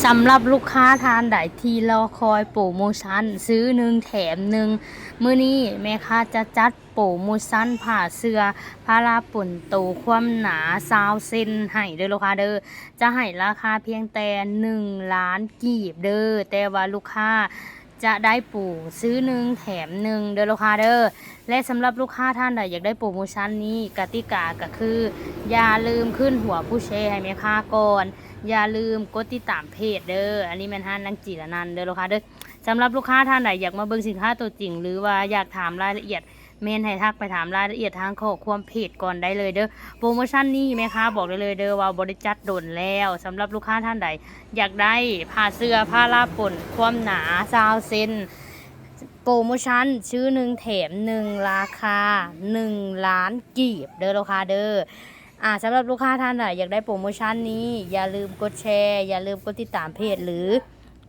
ສຳລັບລູກຄ້າທ່ານໃດທີ່ລໍຄອຍໂປຣໂມຊັນຊື້ໜຶ່ງແຖມໜຶ່ງ, ມື້ນີ້ແມ່ຄ້າຈະຈັດໂປຣໂມຊັນຜ້າເສື່ອພາລາປົນໂຕຄວາມໜາຊາວເຊັນໃຫ້ເດີລູກຄ້າເດີ. ຈະໃຫ້ລາຄາພຽງແຕ່ໜຶ່ງລ້ານກີບເດີ, ແຕ່ວ່າລູກຄ້າຈະໄດ້ໂປຣຊື້ໜຶ່ງແຖມໜຶ່ງເດີລູກຄ້າເດີ. ແລະ ສຳລັບລູກຄ້າທ່ານໃດຢາກໄດ້ໂປຣໂມຊັນນີ້, ກະຕິກາກະຄື ຢ່າລືມຂຶ້ນຫົວຜູ້ແຊໃຫ້ແມ່ຄ້າກ່ອນ, ຢ່າລືມກົດຕິດຕາມເພຈເດີ. ອັນນີ້ແມ່ນຮ້ານນາງຈີລະນັນເດີລູກຄ້າເດີ. ສຳລັບລູກຄ້າທ່ານໃດຢາກມາເບິ່ງສິນຄ້າຕົວຈິງ ຫຼືວ່າຢາກຖາມລາຍລະອຽດ, ແມ່ນໃຫ້ທັກໄປຖາມລາຍລະອຽດທາງຂໍ້ຄວາມເພຈກ່ອນໄດ້ເລີຍເດີ. ໂປຣໂມຊັນນີ້ແມ່ຄ້າບອກໄດ້ເລີຍເດີວ່າບໍ່ໄດ້ຈັດດົນແລ້ວ. ສຳລັບລູກຄ້າທ່ານໃດຢາກໄດ້ຜ້າເສື່ອພາລາປົນຄວາມໜາຊາວເຊັນ, ໂປຣໂມຊັນຊື້ໜຶ່ງແຖມໜຶ່ງ ລາຄາໜຶ່ງລ້ານກີບເດີລູກຄ້າເດີ. ອາ ສຳລັບລູກຄ້າທ່ານໃດຢາກໄດ້ໂປຣໂມຊັນນີ້, ຢ່າລືມກົດແຊ, ຢ່າລືມກົດຕິດຕາມເພຈ ຫຼື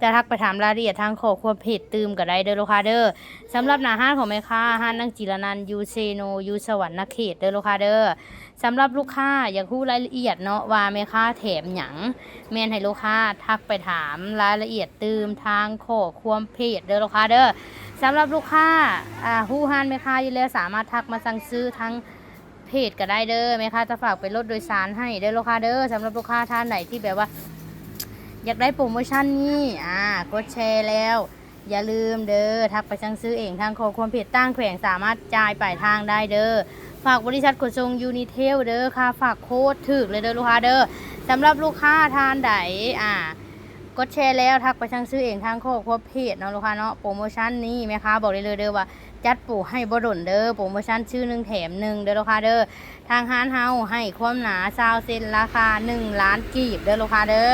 ຈະທັກໄປຖາມລາຍລະອຽດທາງຂໍ້ຄວາມເພຈຕື່ມກໍໄດ້ເດີລູກຄ້າເດີ. ສຳລັບໜ້າຮ້ານຂອງແມ່ຄ້າ, ຮ້ານນາງຈີລະນັນ ຢູ່ເຊໂນ, ຢູ່ສະຫວັນນະເຂດເດີລູກຄ້າເດີ. ສຳລັບລູກຄ້າຢາກຮູ້ລາຍລະອຽດເນາະ ວ່າແມ່ຄ້າແຖມຫຍັງ, ແມ່ນໃຫ້ລູກຄ້າທັກໄປຖາມລາຍລະອຽດຕື່ມທາງຂໍ້ຄວາມເພຈເດີລູກຄ້າເດີ. ສຳລັບລູກຄ້າ ອາ ຮູ້ຮ້ານແມ່ຄ້າຢູ່ແລ້ວ, ສາມາດທັກມາສັ່ງຊື້ທາງເພຈກໍໄດ້ເດີ, ແມ່ຄ້າຈະຝາກເປັນລົດໂດຍສານໃຫ້ເດີລູກຄ້າເດີ. ສຳລັບລູກຄ້າທ່ານໃດທີ່ແບບວ່າຢາກໄດ້ໂປຣໂມຊັນນີ້, ອາ ກົດແຊແລ້ວ ຢ່າລືມເດີ, ທັກໄປສັ່ງຊື້ເອງທາງຂໍ້ຄວາມເພຈ. ຕ່າງແຂວງສາມາດຈ່າຍປາຍທາງໄດ້ເດີ. ຝາກບໍລິສັດຂົນສົ່ງຢູນິເທວເດີ, ຄ່າຝາກໂຄດຖືກເລີຍເດີລູກຄ້າເດີ. ສຳລັບລູກຄ້າທ່ານໃດ ອາ ກົດແຊແລ້ວ ທັກໄປສັ່ງຊື້ເອງທາງຂໍ້ຄວາມເພຈເນາະລູກຄ້າເນາະ. ໂປຣໂມຊັນນີ້ແມ່ຄ້າບອກໄດ້ເລີຍເດີວ່າ ຈັດໂປຣໃຫ້ບໍ່ດົນເດີ, ໂປຣໂມຊັນຊື້ໜຶ່ງແຖມໜຶ່ງເດີລູກຄ້າເດີ. ທາງຮ້ານເຮົາໃຫ້ຄວາມໜາຊາວເຊັນ ລາຄາໜຶ່ງລ້ານກີບເດີລູກຄ້າເດີ.